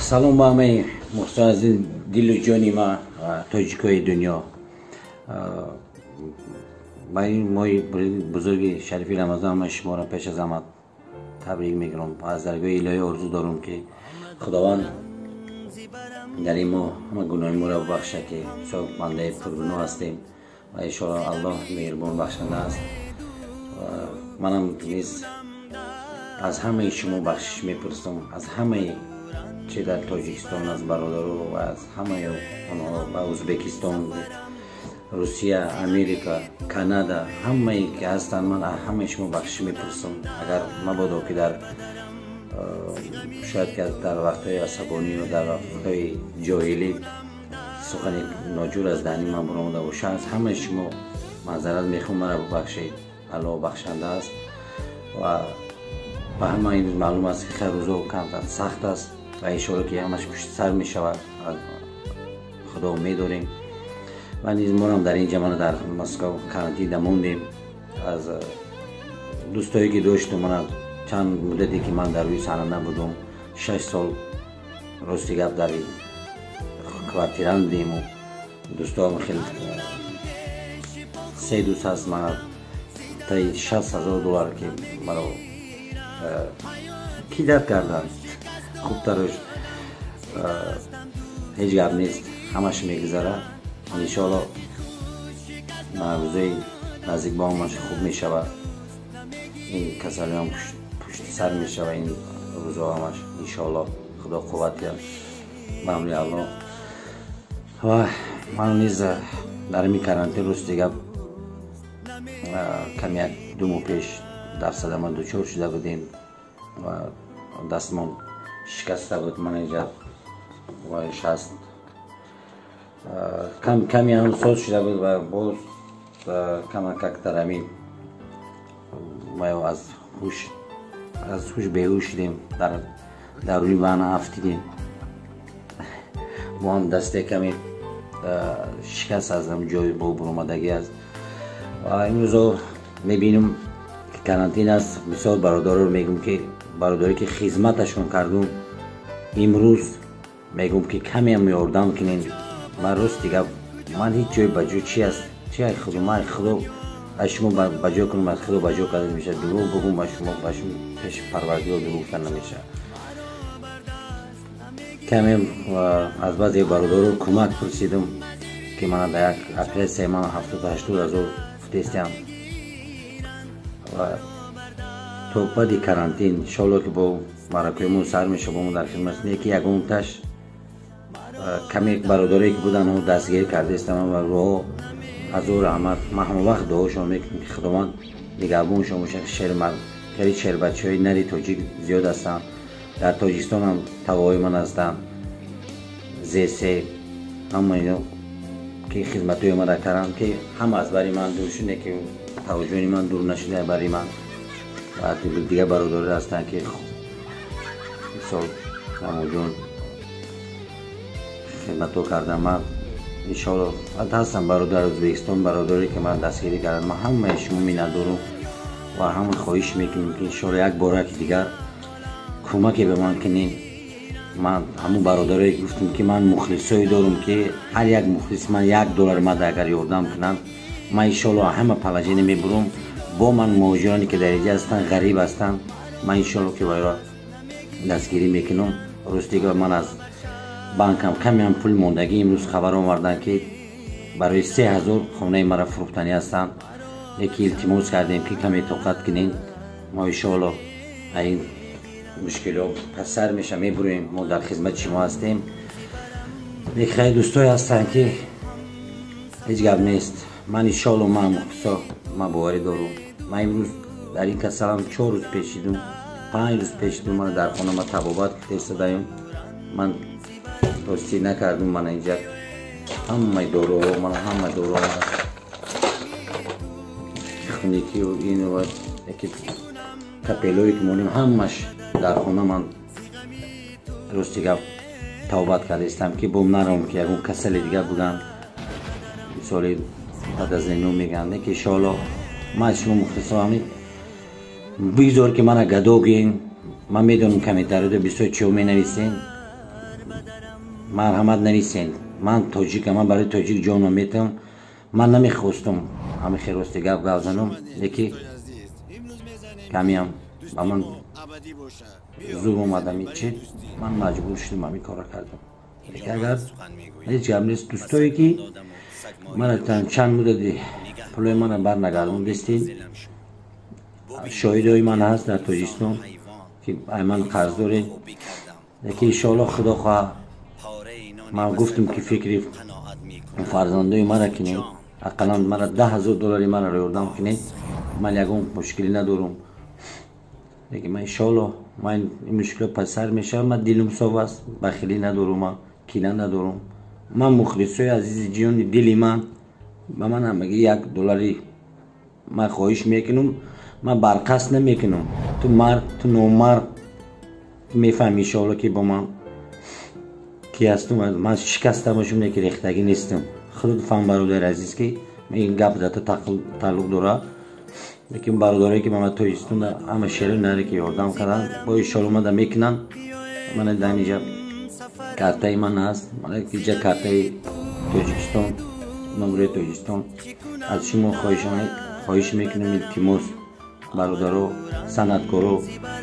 Салом ба ҳамаи мухлисон аз дилу ҷони ма, тоҷикои дунё. Ба ин моҳи бузурги шарифи Рамазон ман шуморо пеш аз ҳама табрик мекунам. Аз даргоҳи илоҳӣ орзу дорам, ки Худованд дар ин моҳ ҳама гуноҳи моро бубахшад, ки бисёр бандаи пургуноҳ ҳастем ва иншоалло Аллоҳ меҳрубон бахшанда аст. Манам низ аз ҳамаи шумо бахшиш мепурсам, аз ҳамаи чи дар Тоҷикистон, аз бародаро ва аз ҳамаи онҳо ба Ӯзбекистон, Русия, Америка, Канада, ҳамае ки ҳастанд, ман аз ҳамаи шумо бахшиш мепурсам. Агар мабодо ки дар шояд ки дар вақтҳои асабонӣ ё дар вақтҳои ҷоҳилӣ сухани ноҷур аз даҳни ман баромада бошад, аз ҳамаи шумо маъзарат мехоҳам, маро бубахшед. Аллоҳ бахшанда аст ва ба ҳама имрӯз маълум аст, ки хеле рӯзо камтар сахт аст ва иншоалло ки ҳамаш пушти сар мешавад, Худо умед дорем. Ва низ морам дар ин ҷа мана дар Москва карантин мондем. Аз дӯстое ки доштум, мана чанд муддате ки ман дар рӯи саҳна набудум, 6 сол, рости гап, дар квартира будему дӯстоам хеле, се дӯст ҳаст, мана таи 60 000 доллар ки маро кидать карданд. Хубтарош ҳеҷ гап нест, ҳамаш мегузарад иншоалло. Рӯзои наздик ба ҳамаш хуб мешавад, ин касалиам пушти сар мешавад, ин рӯзо ҳамаш иншоалло. Худо қувват диҳад, ба амри Аллоҳ. Ва ман низ дар ҳамин карантин, рости гап, ками як 2 моҳ пеш дар садама дучор шуда будем ва дастмон шикаста буд. Ман инҷа шаст ками ҳам соз шуда буд ва боз камакак дар ҳамин аз ҳуш беҳуш шудем, дар даруни ванна афтидем. Бо ҳам дасте ками шикаст, аз ҷои бо буромадагӣ аст. Ва имрӯзо мебинам, ки карантин аст, бисёр бародароро мегӯм, ки бародаре ки хизматашон кардум, имрӯз мегӯм, ки камеам ёрдам кунен. Ман, рости гап, ман ҳеҷ ҷой ба ҷо чи аст, чи ай Худо, ман Худо аз шумо ба ҷо кунам, аз Худо ба ҷо карда мешавад. Дурӯғ бугум ба шумо, ба шумо пеши Парвардигор дурӯғ гуфта намешавад. Каме аз баъзе бародаро кӯмак пурсидам, ки мана дар як оператсияи ман 70-80 ҳазор футестиам ва то баъди карантин иншоалло ки бо маъракаҳои сар мешава, бо мо дар хидмат не, ки ягонташ каме бародарое ки буданд, дастгирӣ кардаистам ва роҳо ҳазор раҳмат. Ман ҳама вақт дуошон мекунам, ки Худованд нигаҳбоншон бошад. Шермард, хеле шербачаҳои нари тоҷик зиёд ҳастанд, дар Тоҷикистон ҳам тавоҳои ман ҳастанд, зесе ҳама ино ки хизматҳои мара карданд, ки ҳама аз бари ман дур шуд, ки таваҷҷӯҳи ман дур нашуда бари ман. Ва дигар бародаре ҳастанд, ки мисол Намоҷон хидматҳо кардам. Ман иншоалло ҳастам бародар Ӯзбекистон, бародаре ки ман дастгирӣ кардам. Ман ҳамаи шумо миннатдорам ва ҳама хоҳиш мекунем, ки иншоалло як бораки дигар кӯмаке ба ман кунед. Ман ҳамун бародарое гуфтам, ки ман мухлисое дорам, ки ҳар як мухлис ман 1 доллар мада агар ёрдам кунанд, ман иншоалло ҳама положение мебурам. Бо ман муҳоҷироне ки дар инҷа ҳастанд, ғариб ҳастанд, ман иншоалло ки вайро дастгирӣ мекунам. Ростига, ман аз банкам камеам пул мондагӣ. Имрӯз хабар оварданд, ки барои 3000 хонаи маро фурӯхтанӣ ҳастанд. Яке илтимос кардем, ки каме тоқат кунед, мо иншоалло ин мушкилиҳо пас сар меша, мебуроем, мо дар хизмати шумо ҳастем. Хеле дӯстое ҳастанд, ки ҳеҷ гап нест. Ман иншоалло, ман мухлисо, ман боварӣ дорам. Ман имрӯз дар ин касалам 4 рӯз пешидум, 5 рӯз пешидум, ман дар хона ма табобат кидаистодаем. Ман ростӣ накардум. Мана инҷа ҳамаи доруҳо, ман ҳама доруҳо, хунукию ин яки капелое ки монем, ҳамаш дар хона. Ман, рости гап, тавбат кардаистам, ки бом нарам, ки ягон касали дигар буданд, мисоли баъд аз ино мегӯянд, ки иншоалло ман аз шумо мухлисо бигзор, ки мана гадо гӯем. Ман медонам, комментариёда бисёр чиҳо менависем. Марҳамат, нависен. Ман тоҷикам, ман барои тоҷик ҷонам метавам. Ман намехостум ҳами хел, рости гап занам, леки камиам ба ман зур омадам, чи ман маҷбур шудам, ҳамин корро кардам. Леки агар ҳеҷ гап нест, дӯстое ки мана чанд муддати пулои мана барнагардондистед, шоҳидои ман ҳаст дар Тоҷикистон, ки ай ман қарз доред. Леки иншоалло, худо хоҳа, ман гуфтам ки фикри фарзандои мара кунед, ақаллан мара 10 000 доллари маро ёрдам кунед. Ман ягон мушкилӣ надорам, лекин ман иншоалло, ман ин мушкилот пасар мешавад. Ман дилум соф аст, бахилӣ надорум, ман кина надорум. Ман мухлисои азизи ҷони дили ман, ба ман ҳамагӣ 1 доллари ман хоҳиш мекунам. Ман барқасд намекунам. Ту мард, ту номард, ту мефаҳми иншоалло, ки бо ман ки ҳастум. Ман шикаста бошам, не ки рехтагӣ нестам. Худат фаҳм, бародари азиз, ки ин гап дар ту тааллуқ дорад. Лекин бародарое ки ба ман Тоҷикистон ҳама шери наре ки ёрдам карданд, бо иншоалло мада мекунанд. Мана дар инҷа картаи ман ҳаст, мана инҷа картаи Тоҷикистон, номери Тоҷикистон. Аз шумо хоҳиш мекунам, илтимос, бародаро, санъаткоро,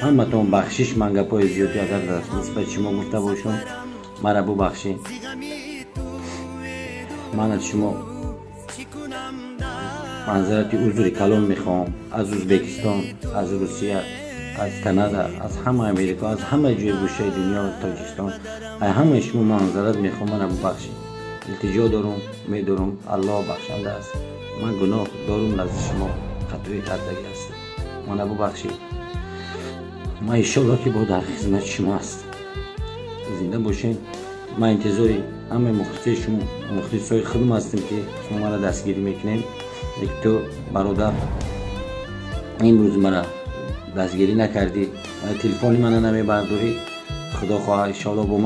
ҳаматон бахшиш. Ман гапҳои зиёдӣ агар дар нисбати шумо гуфта бошам, мара бубахшед. Ман аз шумо манзарати узри калон мехоҳам. Аз Ӯзбекистон, аз Русия, аз Канада, аз ҳама Америка, аз ҳама ҷои гӯшаи дунё, Тоҷикистон, аз ҳамаи шумо манзарат мехоҳам. Мара бубахшед, илтиҷо дорум, медорум. Аллоҳ бахшанда аст. Ман гуноҳ дорум, назди шумо хатоӣ кардагӣ ҳастам, мана бубахшед. Ман иншоалло ки бо дар хизмати шумо ҳастам. Зинда бошед. Ман интизори ҳамаи мухлисои шумо, мухлисои худам ҳастем, ки шумо мара дастгирӣ мекунед. Лекин ту, бародар, имрӯз мара дастгирӣ накардӣ, телефони мана намебардорӣ. Худо хоҳа, иншоалло, бо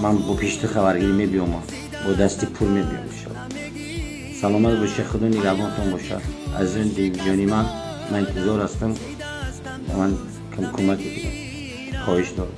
ман бо пишти хабаргирӣ мебиёмам, бо дасти пур мебиём, иншоалло. Саломат бошед, худо нигаҳбонтон бошад. Азизони дилҷони ман, ман интизор ҳастам, ман кӯмаке хоҳиш дорам.